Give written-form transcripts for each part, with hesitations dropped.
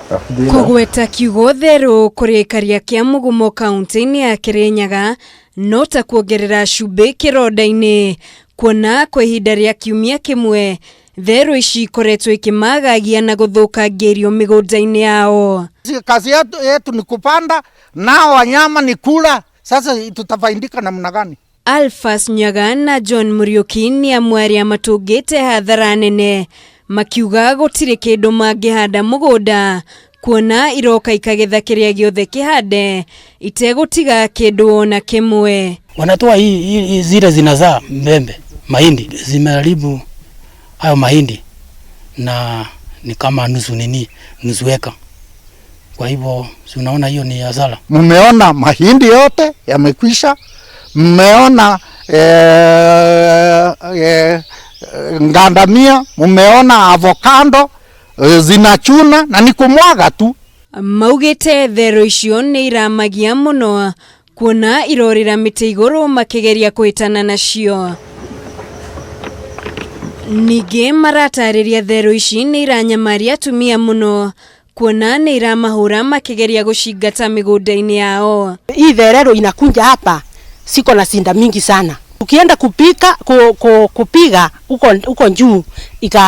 Kũgweta kiugo therũ kũrĩ Karia kĩa Mũgumo kaunti-inĩ ya Kĩrĩnyaga no ta kuongerera cumbĩ kĩronda-inĩ, kuona kwa ihinda rĩa kiumia kĩmwe therũ ici ikoretwo ikĩmagagia na gũthũkangia irio mĩgũnda-inĩ yao. Kazi yetu ni kupanda, nao wanyama ni kula. Sasa tutafaidika namna gani? Alphas Nyaga na John Muriuki nĩ amwe arĩa matũngĩte hathara nene, makiuga gũtirĩ kĩndũ mangĩhanda mũgũnda kuona iroka ikagetha kĩrĩa gĩothe kĩhande itegũtiga kĩndũ ona kĩmwe. Wanatoa hii zile zinazaa mbembe, mahindi, zimeharibu hayo mahindi na ni kama nusu nini, nusu eka. Kwa hivyo si unaona hiyo ni hasara. Mmeona mahindi yote yamekwisha, mmeona ngandamia, mmeona avocado zinachuna na ni kumwaga tu. Maugĩte therũ icio nĩ iramagia mũno kuona irorĩra mĩtĩ igũrũ makĩgeria kũhĩtana nacio. Ningĩ maratarĩria therũ ici nĩ iranyamaria atumia mũno kuona nĩ iramahũra makĩgeria gũcingata mĩgũnda-inĩ yao. Hii therero inakunja hapa siko na sinda mingi sana. Ukienda kupika kupiga huko juu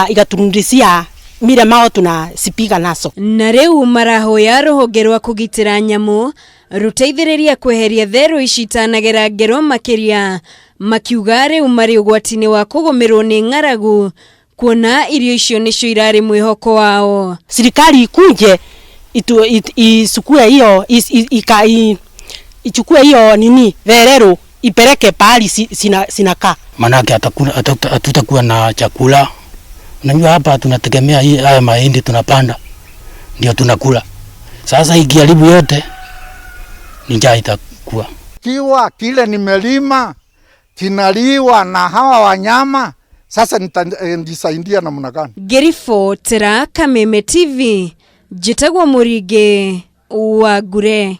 ikaturudishia mire mao tunasipiga naso. Na rĩu marahoya rũhonge rwa kũgitĩra nyamũ rũteithĩrĩria kweheria therũ ici itanagera ngero makĩria, makiuga rĩu marĩ ũgwati-inĩ wa kũgũmĩrwo nĩ ng'aragu kuona irio icio nĩcio irarĩ mwĩhoko wao. Serikali ikunje isukue hiyo ichukue hiyo nini therero ipeleke pahali sinakaa. Manake hatutakuwa na chakula. Unajua hapa tunategemea hii haya mahindi tunapanda ndio tunakula. Sasa ikiharibu yote ni njaa itakuwa. Kiwa kile nimelima kinaliwa na hawa wanyama, sasa nitajisaidia namna gani? Ngĩribotera Kameme TV, njĩtagwo Mũringĩ wa Ngure.